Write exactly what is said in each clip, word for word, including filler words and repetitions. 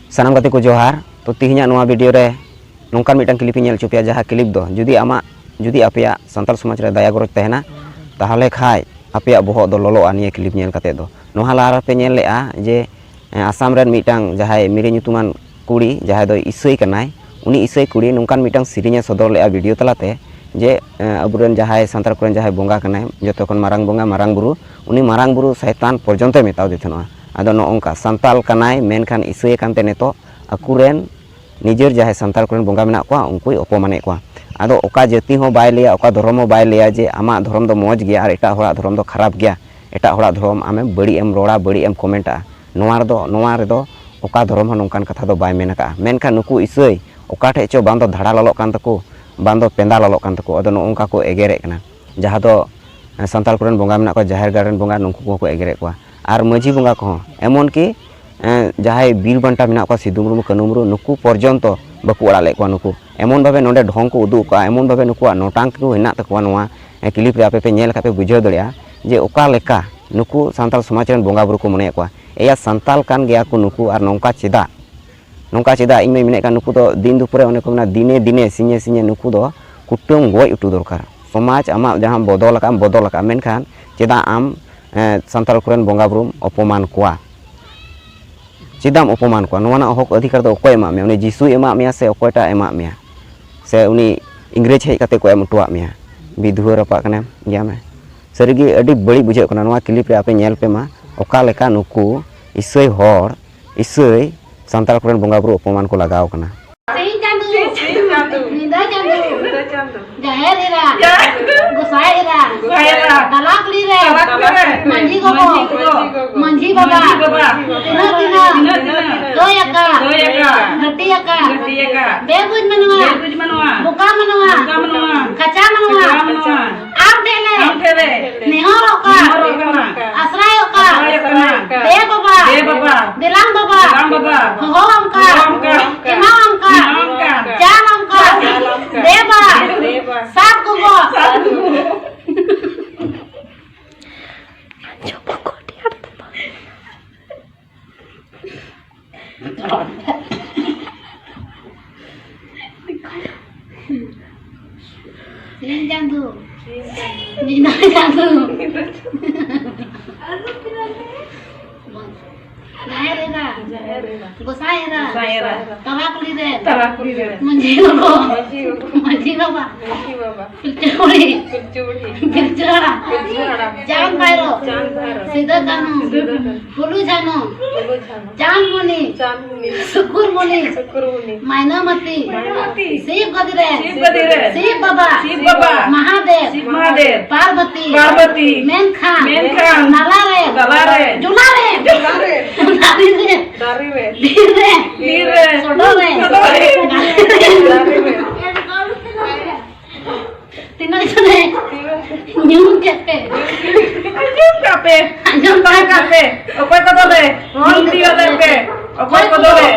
ᱥᱟᱱᱟᱢ ᱜᱟᱛᱮ ᱠᱚ ᱡᱚᱦᱟᱨ᱾ ᱛᱚ, ᱛᱮᱦᱮᱧᱟᱜ ᱱᱚᱣᱟ video ᱨᱮ ᱱᱚᱝᱠᱟᱱ ᱢᱤᱫᱴᱟᱝ clip ᱤᱧ ᱧᱮᱞ ᱦᱚᱪᱚ ᱯᱮᱭᱟ, ᱡᱟᱦᱟᱸ clip ᱫᱚ ᱡᱩᱫᱤ ᱟᱢᱟᱜ, ᱡᱩᱫᱤ ᱟᱯᱮᱭᱟᱜ ᱥᱟᱱᱛᱟᱲ ᱥᱚᱢᱟᱡᱽ ᱨᱮ ᱫᱟᱭᱟ ᱜᱚᱨᱚᱡᱽ ᱛᱟᱦᱮᱱᱟ, ᱛᱟᱦᱚᱞᱮ ᱠᱷᱟᱡ ᱟᱯᱮᱭᱟᱜ ᱵᱚᱦᱚᱜ ᱫᱚ ᱞᱚᱞᱚᱜᱼᱟ ᱱᱤᱭᱟᱹ clip ᱧᱮᱞ ᱠᱟᱛᱮ ᱫᱚ᱾ ᱱᱚᱣᱟ ᱞᱟᱦᱟ ᱨᱮᱯᱮ ᱧᱮᱞ ᱞᱮᱜᱼᱟ ᱡᱮ, ᱮᱸ, ᱟᱥᱟᱢ ᱨᱮᱱ ᱢᱤᱫᱴᱟᱝ ᱡᱟᱦᱟᱸᱭ ᱢᱤᱨᱤ ᱧᱩᱛᱩᱢᱟᱱ ᱠᱩᱲᱤ, ᱡᱟᱦᱟᱸᱭ ᱫᱚ ᱤᱥᱟᱹᱭ ᱠᱟᱱᱟᱭ, ᱩᱱᱤ ᱤᱥᱟᱹᱭ ᱠᱩᱲᱤ ᱱᱚᱝᱠᱟᱱ ᱢᱤᱫᱴᱟᱝ ᱥᱮᱨᱮᱧ ᱮ ᱥᱚᱫᱚᱨ ᱞᱮᱜᱼᱟ video ᱛᱟᱞᱟᱛᱮ ᱡᱮ, ᱮᱸ, ᱟᱵᱚᱨᱮᱱ ᱡᱟᱦᱟᱸᱭ ᱥᱟᱱᱛᱟᱲ ᱠᱚᱨᱮᱱ ᱡᱟᱦᱟᱸᱭ ᱵᱚᱸᱜᱟ ᱠᱟᱱᱟᱭ, ᱡᱚᱛᱚ ᱠᱷᱚᱱ ᱢᱟᱨᱟᱝ ᱵᱚᱸᱜᱟ, ᱢᱟᱨᱟᱝ ᱵᱩᱨᱩ, ᱩᱱᱤ ᱢᱟᱨᱟᱝ ᱵᱩᱨᱩ ᱥᱟᱭᱛᱟᱱ ᱯᱚᱨᱡᱚᱱᱛᱚᱭ ᱢᱮᱛᱟᱣ ᱫᱮ ᱛᱟᱦᱮᱱᱚᱜᱼᱟ᱾ ᱟᱫᱚ ᱱᱚᱜᱼᱚ ᱱᱚᱝᱠᱟ ᱥᱟᱱᱛᱟᱞ ᱠᱟᱱᱟᱭ, ᱢᱮᱱᱠᱷᱟᱱ ᱤᱥᱟᱹᱭ ᱠᱟᱱᱛᱮ ᱱᱤᱛᱚᱜ ᱟᱠᱚᱨᱮᱱ ᱱᱤᱡᱮᱨ ᱡᱟᱦᱟᱸᱭ ᱥᱟᱱᱛᱟᱲ ᱠᱚᱨᱮᱱ ᱵᱚᱸᱜᱟ ᱢᱮᱱᱟᱜ ᱠᱚᱣᱟ, ᱩᱱᱠᱩᱭ ᱚᱯᱚᱢᱟᱱᱮᱫ ᱠᱚᱣᱟ᱾ ᱟᱫᱚ ᱚᱠᱟ ᱡᱟᱹᱛᱤ ᱦᱚᱸ ᱵᱟᱭ ᱞᱟᱹᱭᱟ, ᱚᱠᱟ ᱫᱷᱚᱨᱚᱢ ᱦᱚᱸ ᱵᱟᱭ ᱞᱟᱹᱭᱟ ᱡᱮ ᱟᱢᱟᱜ ᱫᱷᱚᱨᱚᱢ ᱫᱚ ᱢᱚᱡᱽ ᱜᱮᱭᱟ ᱟᱨ ᱮᱴᱟᱜ ᱦᱚᱲᱟᱜ ᱫᱷᱚᱨᱚᱢ ᱫᱚ ᱠᱷᱟᱨᱟᱯ ᱜᱮᱭᱟ, ᱮᱴᱟᱜ ᱦᱚᱲᱟᱜ ᱫᱷᱚᱨᱚᱢ ᱟᱢᱮᱢ ᱵᱟᱹᱲᱤᱡ ᱮᱢ ᱨᱚᱲᱟ, ᱵᱟᱹᱲᱤᱡ ᱮᱢ ᱠᱚᱢᱮᱱᱴᱟ᱾ ᱱᱚᱣᱟ ᱨᱮᱫᱚ, ᱱᱚᱣᱟ ᱨᱮᱫᱚ ᱚᱠᱟ ᱫᱷᱚᱨᱚᱢ ᱦᱚᱸ ᱱᱚᱝᱠᱟᱱ ᱠᱟᱛᱷᱟ ᱫᱚ ᱵᱟᱭ ᱢᱮᱱ ᱟᱠᱟᱫᱼᱟ᱾ ᱢᱮᱱᱠᱷᱟᱱ ᱱᱩᱠᱩ ᱤᱥᱟᱹᱭ ᱚᱠᱟ ᱴᱷᱮᱡ ᱪᱚ ᱵᱟᱝ ᱫᱚ ᱫᱷᱟᱲᱟ ᱞᱚᱞᱚᱜ ᱠᱟᱱ ᱛᱟᱠᱚ, ᱵᱟᱝ ᱫᱚ ᱯᱮᱸᱫᱟ ᱞᱚᱞᱚᱜ ᱠᱟᱱ ᱛᱟᱠᱚ᱾ ᱟᱫᱚ ᱱᱚᱜᱼᱚ ᱱᱚᱝᱠᱟ ᱠᱚ ᱮᱜᱮᱨᱮᱫ ᱠᱟᱱᱟ, ᱡᱟᱦᱟᱸ ᱫᱚ, ᱮᱸ, ᱥᱟᱱᱛᱟᱲ ᱠᱚᱨᱮᱱ ᱵᱚᱸᱜᱟ ᱢᱮᱱᱟᱜ ᱠᱚᱣᱟ, ᱡᱟᱦᱮᱨ ᱜᱟᱲ ᱨᱮᱱ ᱵᱚᱸᱜᱟ, ᱱᱩᱠᱩ ᱠᱚᱦᱚᱸ ᱠᱚ ᱮᱜᱮᱨᱮᱫ ᱠᱚᱣᱟ᱾ ᱟᱨ ᱢᱟᱹᱡᱷᱤ ᱵᱚᱸᱜᱟ ᱠᱚᱦᱚᱸ, ᱮᱢᱚᱱ ᱠᱤ, ᱮᱸ, ᱡᱟᱦᱟᱸᱭ ᱵᱤᱨ ᱵᱟᱱᱴᱟ ᱢᱮᱱᱟᱜ ᱠᱚᱣᱟ, ᱥᱤᱫᱩ ᱢᱩᱨᱢᱩ, ᱠᱟᱹᱱᱩ ᱢᱩᱨᱢᱩ, ᱱᱩᱠᱩ ᱯᱚᱨᱡᱚᱱᱛᱚ ᱵᱟᱠᱚ ᱟᱲᱟᱜ ᱞᱮᱫ ᱠᱚᱣᱟ᱾ ᱱᱩᱠᱩ ᱮᱢᱚᱱ ᱵᱷᱟᱵᱮ ᱱᱚᱰᱮ ᱰᱷᱚᱝ ᱠᱚ ᱩᱫᱩᱜ ᱠᱟᱜᱼᱟ, ᱮᱢᱚᱱ ᱵᱷᱟᱵᱮ ᱱᱩᱠᱩᱣᱟᱜ ᱱᱚᱴᱟᱝ ᱠᱚ ᱦᱮᱱᱟᱜ ᱛᱟᱠᱚᱣᱟ᱾ ᱱᱚᱣᱟ, ᱮᱸ, clip ᱨᱮ ᱟᱯᱮ ᱯᱮ ᱧᱮᱞ ᱞᱮᱠᱷᱟᱡ ᱯᱮ ᱵᱩᱡᱷᱟᱹᱣ ᱫᱟᱲᱮᱭᱟᱜᱼᱟ ᱡᱮ ᱚᱠᱟ ᱞᱮᱠᱟ ᱱᱩᱠᱩ ᱥᱟᱱᱛᱟᱲ ᱥᱚᱢᱟᱡᱽ ᱨᱮᱱ ᱵᱚᱸᱜᱟ ᱵᱩᱨᱩ ᱠᱚ ᱢᱚᱱᱮᱭᱮᱫ ᱠᱚᱣᱟ᱾ ᱮᱭᱟ, ᱥᱟᱱᱛᱟᱞ ᱠᱟᱱ ᱜᱮᱭᱟ ᱠᱚ ᱱᱩᱠᱩ, ᱟᱨ ᱱᱚᱝᱠᱟ ᱪᱮᱫᱟᱜ? ᱱᱚᱝᱠᱟ ᱪᱮᱫᱟᱜ? ᱤᱧ ᱢᱟᱧ ᱢᱮᱱᱮᱫ ᱠᱟᱱ, ᱱᱩᱠᱩ ᱫᱚ ᱫᱤᱱ ᱫᱩᱯᱩᱨᱮ, ᱚᱱᱮ ᱠᱚ ᱢᱮᱱᱟ, ᱫᱤᱱᱮ ᱫᱤᱱᱮ, ᱥᱤᱧᱮ ᱥᱤᱧᱮ ᱱᱩᱠᱩ ᱫᱚ ᱠᱩᱴᱟᱹᱢ ᱜᱚᱡ ᱦᱚᱴᱚ ᱫᱚᱨᱠᱟᱨ᱾ ᱥᱚᱢᱟᱡᱽ ᱟᱢᱟᱜ ᱡᱟᱦᱟᱸᱢ ᱵᱚᱫᱚᱞ ᱟᱠᱟᱫ, ᱵᱚᱫᱚᱞ ᱟᱠᱟᱫ, ᱢᱮᱱᱠᱷᱟᱱ ᱪᱮᱫᱟᱜ ᱟᱢ, ᱮᱸ, ᱥᱟᱱᱛᱟᱲ ᱠᱚᱨᱮᱱ ᱵᱚᱸᱜᱟ ᱵᱩᱨᱩᱢ ᱚᱯᱚᱢᱟᱱ ᱠᱚᱣᱟ? ᱪᱮᱫᱟᱜ ᱮᱢ ᱚᱯᱚᱢᱟᱱ ᱠᱚᱣᱟ? ᱱᱚᱣᱟ ᱨᱮᱱᱟᱜ ᱦᱚᱠ ᱚᱫᱷᱤᱠᱟᱨ ᱫᱚ ᱚᱠᱚᱭ ᱮᱢᱟᱜ ᱢᱮᱭᱟ? ᱩᱱᱤ ᱡᱤᱥᱩᱭ ᱮᱢᱟᱜ ᱢᱮᱭᱟ ᱥᱮ ᱚᱠᱚᱭᱴᱟᱜ ᱮᱢᱟᱜ ᱢᱮᱭᱟ? ᱥᱮ ᱩᱱᱤ ᱤᱝᱨᱮᱡᱽ ᱦᱮᱡ ᱠᱟᱛᱮ ᱠᱚ ᱮᱢ ᱦᱚᱴᱚᱣᱟᱜ ᱢᱮᱭᱟ? ᱵᱤᱫᱷᱩᱣᱟᱹ ᱨᱟᱯᱟᱜ ᱠᱟᱱᱟᱢ, ᱜᱮᱭᱟᱢ᱾ ᱥᱟᱹᱨᱤᱜᱮ ᱟᱹᱰᱤ ᱵᱟᱹᱲᱤᱡ ᱵᱩᱡᱷᱟᱹᱜ ᱠᱟᱱᱟ᱾ ᱱᱚᱣᱟ clip ᱨᱮ ᱟᱯᱮ ᱧᱮᱞ ᱯᱮ ᱢᱟ, ᱚᱠᱟ ᱞᱮᱠᱟ ᱱᱩᱠᱩ ᱤᱥᱟᱹᱭ ᱦᱚᱲ, ᱤᱥᱟᱹᱭ ᱥᱟᱱᱛᱟᱲ ᱠᱚᱨᱮᱱ ᱵᱚᱸᱜᱟ ᱵᱩᱨᱩ ᱚᱯᱚᱢᱟᱱ ᱠᱚ ᱞᱟᱜᱟᱣ ᱠᱟᱱᱟ᱾ ᱥᱤᱧ ᱪᱟᱸᱫᱚ, ᱥᱤᱧ ᱪᱟᱸᱫᱚ, ᱧᱤᱫᱟᱹ ᱪᱟᱸᱫᱚ, ᱧᱤᱫᱟᱹ ᱪᱟᱸᱫᱚ, ᱡᱟᱦᱮᱨ ᱮᱨᱟ, ᱡᱟᱦᱮᱨ ᱮᱨᱟ, ᱜᱚᱸᱥᱟᱭ ᱮᱨᱟ, ᱜᱚᱸᱥᱟᱭ ᱮᱨᱟ, ᱛᱟᱞᱟ ᱠᱩᱞᱦᱤ ᱨᱮ, ᱛᱟᱞᱟ ᱠᱩᱞᱦᱤ ᱨᱮ, ᱢᱟᱹᱡᱷᱤ ᱜᱚᱜᱚ, ᱢᱟᱹᱡᱷᱤ ᱜᱚᱜᱚ, ᱢᱟᱹᱡᱷᱤ ᱵᱟᱵᱟ, ᱢᱟᱹᱡᱷᱤ ᱵᱟᱵᱟ, ᱛᱤᱱᱟᱹᱜ ᱛᱤᱱᱟᱹᱜ, ᱛᱤᱱᱟᱹᱜ ᱛᱤᱱᱟᱹᱜ, ᱫᱚᱭ ᱟᱠᱟ, ᱫᱚᱭ ᱟᱠᱟ, ᱜᱷᱟᱹᱴᱤ ᱟᱠᱟ, ᱜᱷᱟᱹᱴᱤ ᱟᱠᱟ, ᱵᱮᱵᱩᱡ ᱢᱟᱱᱣᱟ, ᱵᱮᱵᱩᱡ ᱢᱟᱱᱣᱟ, ᱵᱚᱠᱟ ᱢᱟᱱᱣᱟ, ᱵᱚᱠᱟ ᱢᱟᱱᱣᱟ, ᱠᱟᱪᱟ ᱢᱟᱱᱣᱟ, ᱠᱟᱪᱟ ᱢᱟᱱᱣᱟ, ᱟᱢ ᱴᱷᱮᱱ ᱞᱮ, ᱟᱢ ᱴᱷᱮᱱ ᱞᱮ, ᱱᱮᱦᱚᱨᱚᱜ ᱠᱟᱱ, ᱱᱮᱦᱚᱨᱚᱜ ᱠᱟᱱᱟ, ᱟᱥᱨᱟᱭᱚᱜ ᱠᱟᱱ, ᱟᱥᱨᱟᱭᱚᱜ ᱠᱟᱱᱟ, ᱫᱮ ᱵᱟᱵᱟ, ᱫᱮ ᱵᱟᱵᱟ, ᱫᱮᱞᱟᱝ ᱵᱟᱵᱟ, ᱫᱮᱞᱟᱝ ᱵᱟᱵᱟ, ᱦᱚᱦᱚᱣᱟᱢ ᱠᱟᱱ, ᱦᱚᱦᱚᱣᱟᱢ ᱠᱟᱱ, ᱮᱢᱟᱣᱟᱢ ᱠᱟᱱ, ᱮᱢᱟᱣᱟᱢ ᱠᱟᱱ, ᱪᱟᱞᱟᱢ ᱠᱟᱱ, ᱪᱟᱞᱟᱢ ᱠᱟᱱ, ᱫᱮᱵᱟ, ᱫᱮᱵᱟ, ᱥᱟᱛ ᱜᱚᱜᱚ, ᱥᱟᱛ ᱜᱚᱜᱚ᱾ ᱡᱚᱵᱚ ᱠᱚ ᱟᱹᱰᱤ ᱟᱸᱴ ᱫᱚ ᱵᱟᱝ᱾ ᱡᱟᱦᱮᱨ ᱮᱨᱟ᱾ ᱡᱟᱦᱮᱨ ᱮᱨᱟ᱾ ᱜᱚᱸᱥᱟᱭ ᱮᱨᱟ᱾ ᱜᱚᱸᱥᱟᱭ ᱮᱨᱟ᱾ ᱛᱟᱞᱟ ᱠᱩᱞᱦᱤ ᱨᱮ᱾ ᱛᱟᱞᱟ ᱠᱩᱞᱦᱤ ᱨᱮ᱾ ᱢᱟᱹᱡᱷᱤ ᱜᱚᱜᱚ᱾ ᱢᱟᱹᱡᱷᱤ ᱜᱚᱜᱚ᱾ ᱢᱟᱹᱡᱷᱤ ᱵᱟᱵᱟ᱾ ᱢᱟᱹᱡᱷᱤ ᱵᱟᱵᱟ᱾ ᱯᱤᱞᱪᱩ ᱵᱩᱲᱦᱤ᱾ ᱯᱤᱞᱪᱩ ᱵᱩᱲᱦᱤ᱾ ᱯᱤᱞᱪᱩ ᱦᱟᱲᱟᱢ᱾ ᱯᱤᱞᱪᱩ ᱦᱟᱲᱟᱢ᱾ ᱪᱟᱸᱫ ᱵᱷᱟᱭᱨᱳ᱾ ᱪᱟᱸᱫ ᱵᱷᱟᱭᱨᱳ᱾ ᱥᱤᱫᱟᱹ ᱠᱟᱹᱱᱦᱩ᱾ ᱥᱤᱫᱟᱹ ᱠᱟᱹᱱᱦᱩ᱾ ᱯᱷᱩᱞᱩ ᱡᱷᱟᱱᱚ᱾ ᱯᱷᱩᱞᱩ ᱡᱷᱟᱱᱚ᱾ ᱪᱟᱸᱫᱽᱢᱩᱱᱤ᱾ ᱪᱟᱸᱫᱽᱢᱩᱱᱤ᱾ ᱥᱩᱠᱩᱨᱢᱩᱱᱤ᱾ ᱥᱩᱠᱩᱨᱢᱩᱱᱤ᱾ ᱢᱟᱭᱱᱟᱢᱟᱹᱛᱤ᱾ ᱢᱟᱭᱱᱟᱢᱟᱹᱛᱤ᱾ ᱥᱤᱵ ᱜᱟᱹᱫᱤ ᱨᱮ᱾ ᱥᱤᱵ ᱜᱟᱹᱫᱤ ᱨᱮ᱾ ᱥᱤᱵ ᱵᱟᱵᱟ᱾ ᱥᱤᱵ ᱵᱟᱵᱟ᱾ ᱢᱟᱦᱟᱫᱮᱵ᱾ ᱥᱤᱵ ᱢᱟᱦᱟᱫᱮᱵ᱾ ᱯᱟᱨᱵᱚᱛᱤ᱾ ᱯᱟᱨᱵᱚᱛᱤ᱾ ᱢᱮᱱᱠᱷᱟᱱ᱾ ᱢᱮᱱᱠᱷᱟᱱ᱾ ᱛᱟᱞᱟ ᱨᱮ᱾ ᱛᱟᱞᱟ ᱨᱮ᱾ ᱡᱚᱞᱟ ᱨᱮ᱾ ᱡᱚᱞᱟ ᱨᱮ᱾ ᱫᱟᱨᱮ ᱨᱮ᱾ ᱫᱟᱨᱮ ᱨᱮ᱾ ᱵᱤᱨ ᱨᱮ᱾ ᱵᱤᱨ ᱨᱮ᱾ ᱥᱚᱰᱚᱜ ᱨᱮ᱾ ᱥᱚᱰᱚᱜ ᱨᱮ᱾ ᱫᱟᱨᱮ ᱨᱮ᱾ ᱛᱤᱱᱟᱹᱜ ᱡᱚᱱᱮ ᱧᱩᱢ ᱠᱮᱫ ᱯᱮ? ᱟᱸᱡᱚᱢ ᱠᱟᱜ ᱯᱮ᱾ ᱟᱸᱡᱚᱢ ᱠᱟᱜ ᱯᱮ᱾ ᱚᱠᱚᱭ ᱠᱚᱫᱚ ᱞᱮ ᱧᱩᱢ ᱛᱤᱭᱳᱜ ᱞᱮᱫ ᱯᱮ, ᱚᱠᱚᱭ ᱠᱚᱫᱚ ᱞᱮ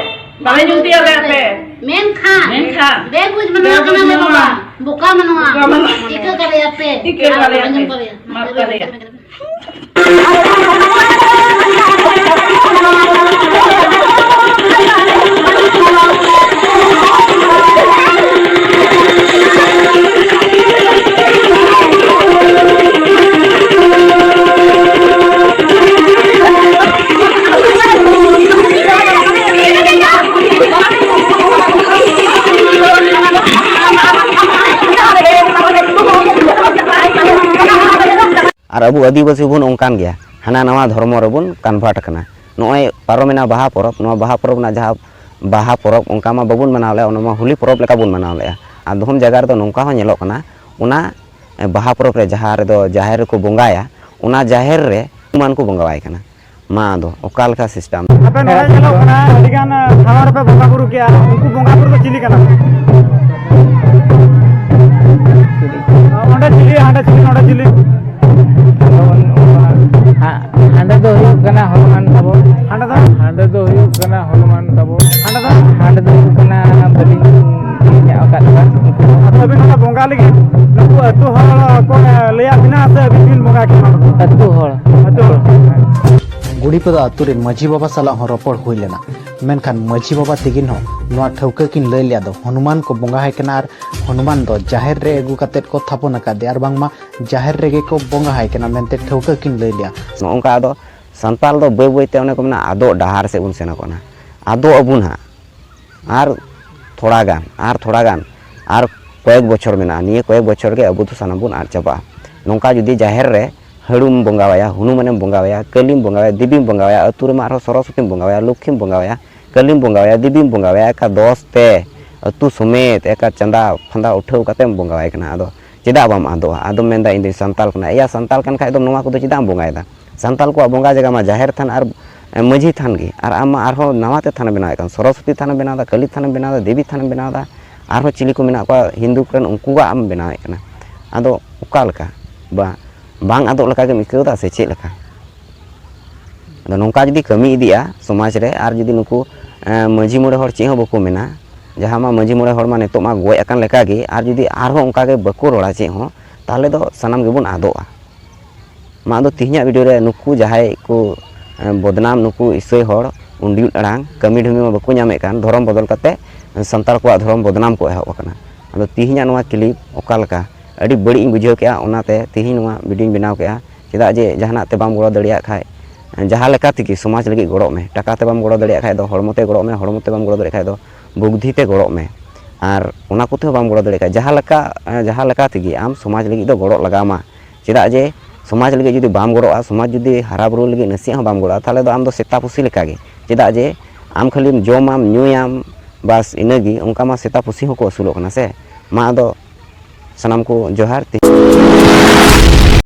ᱵᱟᱞᱮ ᱧᱩᱢ ᱛᱤᱭᱳᱜ ᱞᱮᱫ ᱯᱮ᱾ ᱢᱮᱱᱠᱷᱟᱱ ᱢᱮᱱᱠᱷᱟᱱ ᱵᱮᱵᱩᱡᱽ ᱢᱟᱱᱣᱟ ᱵᱮᱵᱩᱡᱽ ᱠᱟᱱᱟ ᱞᱮ ᱢᱟᱱᱣᱟ᱾ ᱵᱟᱵᱟ, ᱵᱚᱠᱟ ᱢᱟᱱᱣᱟ᱾ ᱵᱚᱠᱟ ᱢᱟᱱᱣᱟ᱾ ᱤᱠᱟᱹ ᱠᱟᱞᱮᱭᱟ ᱯᱮ᱾ ᱤᱠᱟᱹ ᱠᱟᱞᱮᱭᱟ ᱯᱮ᱾ ᱟᱸᱡᱚᱢ ᱠᱟᱞᱮᱭᱟ᱾ ᱢᱟᱯ ᱠᱟᱞᱮᱭᱟ᱾ ᱟᱨ ᱟᱵᱚ ᱟᱹᱫᱤᱵᱟᱹᱥᱤ ᱵᱚᱱ ᱚᱱᱠᱟᱱ ᱜᱮᱭᱟ, ᱦᱟᱱᱟ ᱱᱟᱣᱟ ᱫᱷᱚᱨᱢᱚ ᱨᱮᱵᱚᱱ convert ᱟᱠᱟᱱᱟ᱾ ᱱᱚᱜᱼᱚᱭ ᱯᱟᱨᱚᱢᱮᱱᱟ ᱵᱟᱦᱟ ᱯᱚᱨᱚᱵᱽ, ᱱᱚᱣᱟ ᱵᱟᱦᱟ ᱯᱚᱨᱚᱵᱽ ᱨᱮᱱᱟᱜ ᱡᱟᱦᱟᱸ ᱵᱟᱦᱟ ᱯᱚᱨᱚᱵᱽ, ᱚᱱᱠᱟ ᱢᱟ ᱵᱟᱵᱚᱱ ᱢᱟᱱᱟᱣ ᱞᱮᱫᱼᱟ, ᱚᱱᱟ ᱢᱟ ᱦᱳᱞᱤ ᱯᱚᱨᱚᱵᱽ ᱞᱮᱠᱟ ᱵᱚᱱ ᱢᱟᱱᱟᱣ ᱞᱮᱫᱼᱟ᱾ ᱟᱨ ᱫᱚᱦᱚᱢ ᱡᱟᱭᱜᱟ ᱨᱮᱫᱚ ᱱᱚᱝᱠᱟ ᱦᱚᱸ ᱧᱮᱞᱚᱜ ᱠᱟᱱᱟ, ᱚᱱᱟ ᱵᱟᱦᱟ ᱯᱚᱨᱚᱵᱽ ᱨᱮ ᱡᱟᱦᱟᱸ ᱨᱮᱫᱚ ᱡᱟᱦᱮᱨ ᱨᱮᱠᱚ ᱵᱚᱸᱜᱟᱭᱟ, ᱚᱱᱟ ᱡᱟᱦᱮᱨ ᱨᱮ ᱦᱚᱱᱩᱢᱟᱱ ᱠᱚ ᱵᱚᱸᱜᱟᱣᱟᱭ ᱠᱟᱱᱟ᱾ ᱢᱟ ᱟᱫᱚ ᱚᱠᱟ ᱞᱮᱠᱟ system? ᱟᱯᱮ ᱱᱚᱰᱮ ᱧᱮᱞᱚᱜ ᱠᱟᱱᱟ, ᱟᱹᱰᱤ ᱜᱟᱱ ᱴᱷᱟᱶ ᱨᱮᱯᱮ ᱵᱚᱸᱜᱟ ᱵᱩᱨᱩ ᱠᱮᱜᱼᱟ, ᱩᱱᱠᱩ ᱵᱚᱸᱜᱟ ᱵᱩᱨᱩ ᱫᱚ ᱪᱤᱞᱤ ᱠᱟᱱᱟ ᱠᱚ? ᱚᱸᱰᱮ ᱪᱤᱞᱤ, ᱦᱟᱸᱰᱮ ᱪᱤᱞᱤ, ᱱᱚᱰᱮ ᱪᱤᱞᱤ? ᱦᱟ-, ᱦᱟᱸᱰᱮ ᱫᱚ ᱦᱩᱭᱩᱜ ᱠᱟᱱᱟ ᱦᱚᱱᱩᱢᱟᱱ ᱛᱟᱵᱚ᱾ ᱦᱟᱸᱰᱮ ᱫᱚ? ᱦᱟᱸᱰᱮ ᱫᱚ ᱦᱩᱭᱩᱜ ᱠᱟᱱᱟ ᱦᱚᱱᱩᱢᱟᱱ ᱛᱟᱵᱚ᱾ ᱦᱟᱸᱰᱮ ᱫᱚ? ᱦᱟᱸᱰᱮ ᱫᱚ ᱦᱩᱭᱩᱜ ᱠᱟᱱᱟ ᱵᱟᱹᱞᱤᱧ ᱧᱮᱞ ᱟᱠᱟᱫ ᱠᱚᱣᱟ᱾ ᱟᱫᱚ ᱟᱹᱵᱤᱱ ᱱᱚᱰᱮ ᱵᱚᱸᱜᱟ ᱞᱟᱹᱜᱤᱫ ᱱᱩᱠᱩ ᱟᱹᱛᱩ ᱦᱚᱲ ᱠᱚ ᱞᱟᱹᱭᱟᱫ ᱵᱤᱱᱟ ᱥᱮ ᱟᱹᱵᱤᱱ ᱵᱤᱱ ᱵᱚᱸᱜᱟ ᱠᱮᱫᱟ ᱱᱚᱰᱮ ᱫᱚ? ᱟᱹᱛᱩ ᱦᱚᱲ᱾ ᱟᱹᱛᱩ ᱦᱚᱲ᱾ ᱜᱩᱲᱤᱯᱟᱫᱟ ᱟᱹᱛᱩ ᱨᱮᱱ ᱢᱟᱹᱡᱷᱤ ᱵᱟᱵᱟ ᱥᱟᱞᱟᱜ ᱦᱚᱸ ᱨᱚᱯᱚᱲ ᱦᱩᱭ ᱞᱮᱱᱟ, ᱢᱮᱱᱠᱷᱟᱱ ᱢᱟᱹᱡᱷᱤ ᱵᱟᱵᱟ ᱛᱤᱠᱤᱱ ᱦᱚᱸ ᱱᱚᱣᱟ ᱴᱷᱟᱹᱣᱠᱟᱹ ᱠᱤᱱ ᱞᱟᱹᱭ ᱞᱮᱫᱟ ᱫᱚ, ᱦᱚᱱᱩᱢᱟᱱ ᱠᱚ ᱵᱚᱸᱜᱟ ᱟᱭ ᱠᱟᱱᱟ ᱟᱨ ᱦᱚᱱᱩᱢᱟᱱ ᱫᱚ ᱡᱟᱦᱮᱨ ᱨᱮ ᱟᱹᱜᱩ ᱠᱟᱛᱮᱫ ᱠᱚ ᱛᱷᱟᱯᱚᱱ ᱟᱠᱟᱫᱮᱭᱟ ᱟᱨ ᱵᱟᱝᱢᱟ ᱡᱟᱦᱮᱨ ᱨᱮᱜᱮ ᱠᱚ ᱵᱚᱸᱜᱟ ᱟᱭ ᱠᱟᱱᱟ ᱢᱮᱱᱛᱮ ᱴᱷᱟᱹᱣᱠᱟᱹ ᱠᱤᱱ ᱞᱟᱹᱭ ᱞᱮᱫᱟ᱾ ᱱᱚᱜᱼᱚ ᱱᱚᱝᱠᱟ ᱟᱫᱚ ᱥᱟᱱᱛᱟᱲ ᱫᱚ ᱵᱟᱹᱭ ᱵᱟᱹᱭᱛᱮ ᱚᱱᱮ ᱠᱚ ᱢᱮᱱᱟ ᱟᱫᱚᱜ ᱰᱟᱦᱟᱨ ᱥᱮᱫ ᱵᱚᱱ ᱥᱮᱱᱚᱜ ᱠᱟᱱᱟ᱾ ᱟᱫᱚᱜ ᱟᱵᱚᱱ ᱦᱟᱸᱜ, ᱟᱨ ᱛᱷᱚᱲᱟ ᱜᱟᱱ, ᱟᱨ ᱛᱷᱚᱲᱟ ᱜᱟᱱ, ᱟᱨ ᱠᱚᱭᱮᱠ ᱵᱚᱪᱷᱚᱨ ᱢᱮᱱᱟᱜᱼᱟ᱾ ᱱᱤᱭᱟᱹ ᱠᱚᱭᱮᱠ ᱵᱚᱪᱷᱚᱨ ᱜᱮ ᱟᱵᱚ ᱫᱚ ᱥᱟᱱᱟᱢ ᱵᱚᱱ ᱟᱫ ᱪᱟᱵᱟᱜᱼᱟ᱾ ᱱᱚᱝᱠᱟ ᱡᱩᱫᱤ ᱡᱟᱦᱮᱨ ᱨᱮ ᱦᱟᱹᱲᱩᱢ ᱵᱚᱸᱜᱟᱣᱟᱭᱟ, ᱦᱚᱱᱩᱢᱟᱱᱮᱢ ᱵᱚᱸᱜᱟᱣᱟᱭᱟ, ᱠᱟᱹᱞᱤᱢ ᱵᱚᱸᱜᱟᱣᱟᱭᱟ, ᱫᱮᱵᱤᱢ ᱵᱚᱸᱜᱟᱣᱟᱭᱟ, ᱟᱹᱛᱩ ᱨᱮᱢᱟ ᱟᱨᱦᱚᱸ ᱥᱚᱨᱚᱥᱚᱛᱤᱢ ᱵᱚᱸᱜᱟᱣᱟᱭᱟ, ᱞᱚᱠᱠᱷᱤᱢ ᱵᱚᱸᱜᱟᱣᱟᱭᱟ, ᱠᱟᱹᱞᱤᱢ ᱵᱚᱸᱜᱟᱣᱟᱭᱟ, ᱫᱮᱵᱤᱢ ᱵᱚᱸᱜᱟᱣᱟᱭᱟ, ᱮᱠᱟ ᱫᱚᱥ ᱛᱮ ᱟᱹᱛᱩ ᱥᱚᱢᱮᱛ ᱮᱠᱟ ᱪᱟᱸᱫᱟ ᱯᱷᱟᱸᱫᱟ ᱩᱴᱷᱟᱹᱣ ᱠᱟᱛᱮᱢ ᱵᱚᱸᱜᱟᱣᱟᱭ ᱠᱟᱱᱟ᱾ ᱟᱫᱚ ᱪᱮᱫᱟᱜ ᱵᱟᱢ ᱟᱫᱚᱜᱼᱟ? ᱟᱫᱚᱢ ᱢᱮᱱᱫᱟ, "ᱤᱧ ᱫᱚᱧ ᱥᱟᱱᱛᱟᱞ ᱠᱟᱱᱟ᱾" ᱮᱭᱟ, ᱥᱟᱱᱛᱟᱞ ᱠᱟᱱ ᱠᱷᱟᱡ ᱫᱚᱢ ᱱᱚᱣᱟ ᱠᱚᱫᱚ ᱪᱮᱫᱟᱜ ᱮᱢ ᱵᱚᱸᱜᱟᱭᱮᱫᱟ? ᱥᱟᱱᱛᱟᱞ ᱠᱚᱣᱟᱜ ᱵᱚᱸᱜᱟ ᱡᱟᱭᱜᱟ ᱢᱟ ᱡᱟᱦᱮᱨ ᱛᱷᱟᱱ ᱟᱨ ᱢᱟᱹᱡᱷᱤ ᱛᱷᱟᱱ ᱜᱮ, ᱟᱨ ᱟᱢ ᱢᱟ ᱟᱨᱦᱚᱸ ᱱᱟᱣᱟ ᱛᱮ ᱛᱷᱟᱱᱮᱢ ᱵᱮᱱᱟᱣᱮᱫ ᱠᱟᱱ, ᱥᱚᱨᱚᱥᱚᱛᱤ ᱛᱷᱟᱱᱮᱢ ᱵᱮᱱᱟᱣᱫᱟ, ᱠᱟᱹᱞᱤ ᱛᱷᱟᱱᱮᱢ ᱵᱮᱱᱟᱣᱫᱟ, ᱫᱮᱵᱤ ᱛᱷᱟᱱᱮᱢ ᱵᱮᱱᱟᱣᱫᱟ, ᱟᱨᱦᱚᱸ ᱪᱤᱞᱤ ᱠᱚ ᱢᱮᱱᱟᱜ ᱠᱚᱣᱟ ᱦᱤᱱᱫᱩ ᱠᱚᱨᱮᱱ, ᱩᱱᱠᱩᱣᱟᱜ ᱮᱢ ᱵᱮᱱᱟᱣᱮᱫ ᱠᱟᱱᱟ᱾ ᱟᱫᱚ ᱚᱠᱟ ᱞᱮᱠᱟ? ᱵᱟ, ᱵᱟᱝ ᱟᱫᱚᱜ ᱞᱮᱠᱟ ᱜᱮᱢ ᱟᱹᱭᱠᱟᱹᱣ ᱮᱫᱟ ᱥᱮ ᱪᱮᱫ ᱞᱮᱠᱟ? ᱟᱫᱚ ᱱᱚᱝᱠᱟ ᱡᱩᱫᱤ ᱠᱟᱹᱢᱤ ᱤᱫᱤᱜᱼᱟ ᱥᱚᱢᱟᱡᱽ ᱨᱮ, ᱟᱨ ᱡᱩᱫᱤ ᱱᱩᱠᱩ, ᱮᱸ, ᱢᱟᱹᱡᱷᱤ ᱢᱚᱬᱮ ᱦᱚᱲ ᱪᱮᱫ ᱦᱚᱸ ᱵᱟᱠᱚ ᱢᱮᱱᱟ, ᱡᱟᱦᱟᱸ ᱢᱟ ᱢᱟᱹᱡᱷᱤ ᱢᱚᱬᱮ ᱦᱚᱲ ᱢᱟ ᱱᱤᱛᱚᱜ ᱢᱟ ᱜᱚᱡ ᱟᱠᱟᱱ ᱞᱮᱠᱟ ᱜᱮ, ᱟᱨ ᱡᱩᱫᱤ ᱟᱨᱦᱚᱸ ᱚᱱᱠᱟ ᱜᱮ ᱵᱟᱠᱚ ᱨᱚᱲᱟ ᱪᱮᱫ ᱦᱚᱸ, ᱛᱟᱦᱚᱞᱮ ᱫᱚ ᱥᱟᱱᱟᱢ ᱜᱮᱵᱚᱱ ᱟᱫᱚᱜᱼᱟ᱾ ᱢᱟ ᱟᱫᱚ ᱛᱮᱦᱮᱧᱟᱜ video ᱨᱮ ᱱᱩᱠᱩ ᱡᱟᱦᱟᱸᱭ ᱠᱚ, ᱮᱸ, ᱵᱚᱫᱱᱟᱢ, ᱱᱩᱠᱩ ᱤᱥᱟᱹᱭ ᱦᱚᱲ ᱩᱱᱰᱤᱭᱩᱴ ᱟᱲᱟᱝ ᱠᱟᱹᱢᱤ ᱰᱷᱟᱹᱢᱤ ᱢᱟ ᱵᱟᱠᱚ ᱧᱟᱢᱮᱫ ᱠᱟᱱ, ᱫᱷᱚᱨᱚᱢ ᱵᱚᱫᱚᱞ ᱠᱟᱛᱮ ᱥᱟᱱᱛᱟᱲ ᱠᱚᱣᱟᱜ ᱫᱷᱚᱨᱚᱢ ᱵᱚᱫᱱᱟᱢ ᱠᱚ ᱮᱦᱚᱵ ᱟᱠᱟᱱᱟ᱾ ᱟᱫᱚ ᱛᱮᱦᱮᱧᱟᱜ ᱱᱚᱣᱟ clip ᱚᱠᱟ ᱞᱮᱠᱟ? ᱟᱹᱰᱤ ᱵᱟᱹᱲᱤᱡ ᱤᱧ ᱵᱩᱡᱷᱟᱹᱣ ᱠᱮᱜᱼᱟ, ᱚᱱᱟᱛᱮ ᱛᱮᱦᱮᱧ ᱱᱚᱣᱟ video ᱧ ᱵᱮᱱᱟᱣ ᱠᱮᱜᱼᱟ᱾ ᱪᱮᱫᱟᱜ ᱡᱮ ᱡᱟᱦᱟᱱᱟᱜ ᱛᱮ ᱵᱟᱢ ᱜᱚᱲᱚ ᱫᱟᱲᱮᱭᱟᱜ ᱠᱷᱟᱡ, ᱡᱟᱦᱟᱸ ᱞᱮᱠᱟ ᱛᱮᱜᱮ ᱥᱚᱢᱟᱡᱽ ᱞᱟᱹᱜᱤᱫ ᱜᱚᱲᱚᱜ ᱢᱮ᱾ ᱴᱟᱠᱟ ᱛᱮ ᱵᱟᱢ ᱜᱚᱲᱚ ᱫᱟᱲᱮᱭᱟᱜ ᱠᱷᱟᱡ ᱫᱚ ᱦᱚᱲᱢᱚ ᱛᱮ ᱜᱚᱲᱚᱜ ᱢᱮ, ᱦᱚᱲᱢᱚ ᱛᱮ ᱵᱟᱢ ᱜᱚᱲᱚ ᱫᱟᱲᱮᱭᱟᱜ ᱠᱷᱟᱡ ᱫᱚ ᱵᱩᱫᱽᱫᱷᱤ ᱛᱮ ᱜᱚᱲᱚᱜ ᱢᱮ᱾ ᱟᱨ ᱚᱱᱟ ᱠᱚᱛᱮ ᱦᱚᱸ ᱵᱟᱢ ᱜᱚᱲᱚ ᱫᱟᱲᱮᱭᱟᱜ ᱠᱷᱟᱡ, ᱡᱟᱦᱟᱸ ᱞᱮᱠᱟ, ᱡᱟᱦᱟᱸ ᱞᱮᱠᱟ ᱛᱮᱜᱮ ᱟᱢ ᱥᱚᱢᱟᱡᱽ ᱞᱟᱹᱜᱤᱫ ᱫᱚ ᱜᱚᱲᱚᱜ ᱞᱟᱜᱟᱣ ᱢᱟ᱾ ᱪᱮᱫᱟᱜ ᱡᱮ ᱥᱚᱢᱟᱡᱽ ᱞᱟᱹᱜᱤᱫ ᱡᱩᱫᱤ ᱵᱟᱢ ᱜᱚᱲᱚᱜᱼᱟ, ᱥᱚᱢᱟᱡᱽ ᱡᱩᱫᱤ ᱦᱟᱨᱟ ᱵᱩᱨᱩ ᱞᱟᱹᱜᱤᱫ ᱱᱟᱥᱮᱭᱟᱜ ᱦᱚᱸ ᱵᱟᱢ ᱜᱚᱲᱚᱜᱼᱟ, ᱛᱟᱦᱚᱞᱮ ᱫᱚ ᱟᱢ ᱫᱚ ᱥᱮᱛᱟ ᱯᱩᱥᱤ ᱞᱮᱠᱟ ᱜᱮ᱾ ᱪᱮᱫᱟᱜ ᱡᱮ ᱟᱢ ᱠᱷᱟᱹᱞᱤᱢ ᱡᱚᱢᱟᱢ, ᱧᱩᱭᱟᱢ, ᱵᱟᱥ ᱤᱱᱟᱹᱜᱮ, ᱚᱱᱠᱟ ᱢᱟ ᱥᱮᱛᱟ ᱯᱩᱥᱤ ᱦᱚᱸᱠᱚ ᱟᱹᱥᱩᱞᱚᱜ ᱠᱟᱱᱟ ᱥᱮ᱾ ᱢᱟ ᱟᱫᱚ ᱥᱟᱱᱟᱢ ᱠᱚ ᱡᱚᱦᱟᱨ᱾